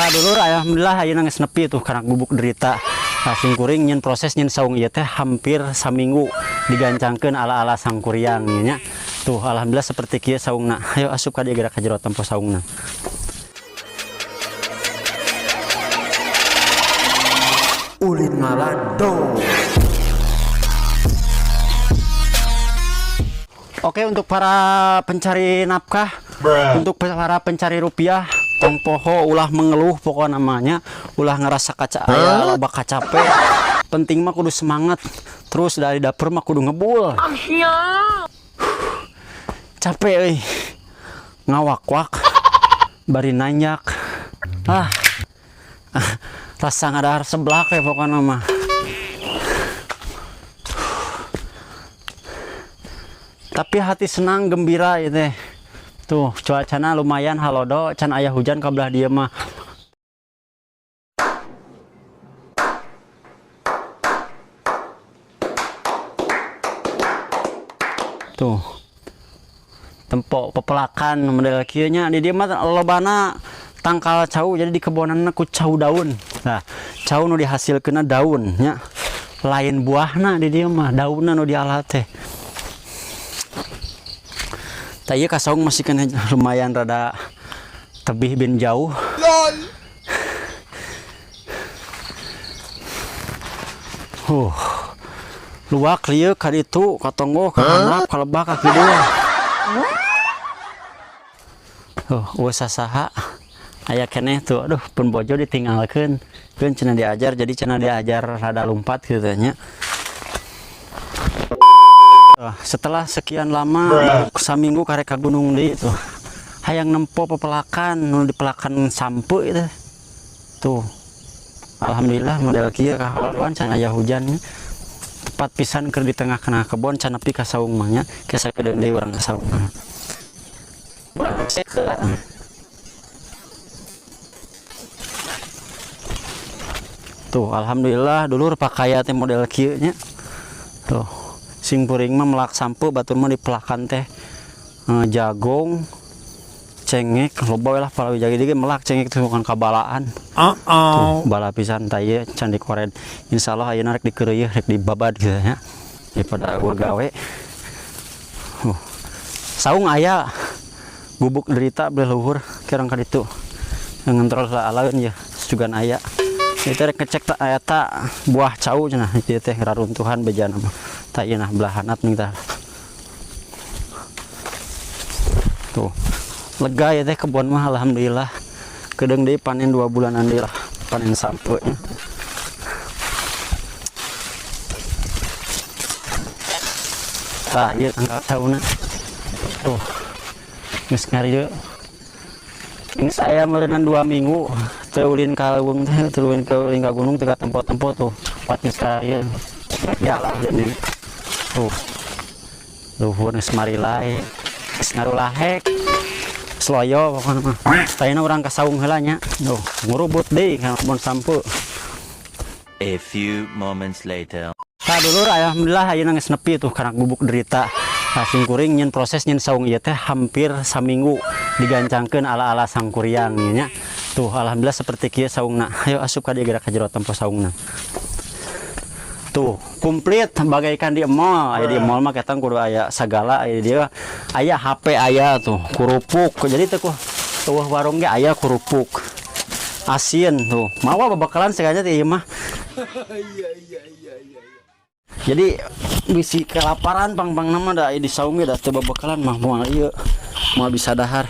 Tah dulur, alhamdulillah ayeuna geus nepi tuh kana gubuk derita. Tah, sim kuring nyeun proses nyeun saung ieu teh hampir saminggu digancangkeun ala-ala Sangkuriang nya. Tuh, alhamdulillah seperti kieu saungna. Ayo asup ka dieu geura ka jero tempo saungna. Ulin Ngalando. Oke, untuk para pencari nafkah, untuk para pencari rupiah, tong poho ulah mengeluh pokok namanya, ulah ngerasa kaca aya loba kacape. Penting mah kudu semangat. Terus dari dapur mah kudu ngebul. Capek euy. Ngawak-wak. Bari nanyak. Ah. Rasa ngadahar seblak ya pokoknya mah. Tapi hati senang gembira ya teh. Tuh cuacana lumayan halodo, can aya hujan ka belah dieu mah. Tuh. Tempo pepelakan model kieu nya di dieu mah lobana tangkal cau, jadi di kebonanna ku cau daun. Nah, cau nu dihasilkeunna daun nya. Lain buahna di dieu mah, daunna nu dialah teh. Tah ieu ka saung masih kena lumayan rada tebih bin jauh. Huh. Luak lieu ka ditu, ka tonggoh, ka handap, ka lebak, ka kidul. Eueuh sasaha. Aya keneh tuh, aduh pun bojo ditinggalkeun. Keun cenah diajar, jadi cenah diajar rada lumpat kitu nya. Setelah sekian lama, saminggu karek ka gunung deui tuh. Hayang nempo pepelakan, nu dipelakan sampe itu. Tuh. Alhamdulillah model kieu kahaluan can aya hujan. Tepat pisan keur di tengah kana kebon can nepi ka saung mah nya. Ke sakedeung deui urang ka saung. Tuh, alhamdulillah dulur pakaya teh model kieu nya. Tuh. Sing kuring mah melak sampe batur mah dipelakan teh jagong, cengek, loba we lah palawija ge melak cengek tuh bukan kabalaan. Tuh, bala pisan tah ieu can dikored. Insyaallah ayeuna rek dikeureuyeun rek dibabad kitu nya. Daripada gua gawe. Saung aya gubuk derita belah luhur kerang ka ditu. Ngontrol alaeun ye sugan aya. Itu rek ngecek tak aya ta buah cau cenah ieu teh raruntuhan bejana mah. Tah ieu nah belah handap nih tah. Tuh. Lega ya teh kebon mah alhamdulillah. Kedeung deui panen 2 bulanan deui lah, panen sampe nya. Tah ieu tanggal cauna. Tuh. Geus ngarieu. Ini saya meureunan 2 minggu teu ulin ka leuweung teh, teu ulin ka ulin ka gunung teu tempo-tempo tuh. Pat geus ngarieu. Ya lah jadi. Tuh. Luhur geus marilai. Geus ngarulahek. Sloyo pokona mah. Tayana urang ka saung heula nya. Tuh, ngurubut deui ka kebon sampe. A few moments later. Tah dulur, alhamdulillah ayeuna geus nepi tuh kana gubuk derita. Tah, sim kuring nyeun proses nyeun saung ieu teh hampir saminggu digancangkeun ala-ala Sangkuriang nya. Tuh, alhamdulillah seperti kieu saungna. Ayo asup ka dieu geura ka jero tempo saungna. Tuh, komplit bagaikan di mall. Aya di mall mah ketang kudu aya sagala, aya di dieu aya HP aya tuh, kerupuk. Jadi teh ku tuh warung ge aya kerupuk. Asin tuh. Mawa babakalan sagala teh ieu mah. Jadi bisi kelaparan pang-pang nama da di saung ge da teu babakalan mah moal ieu. Moal bisa dahar.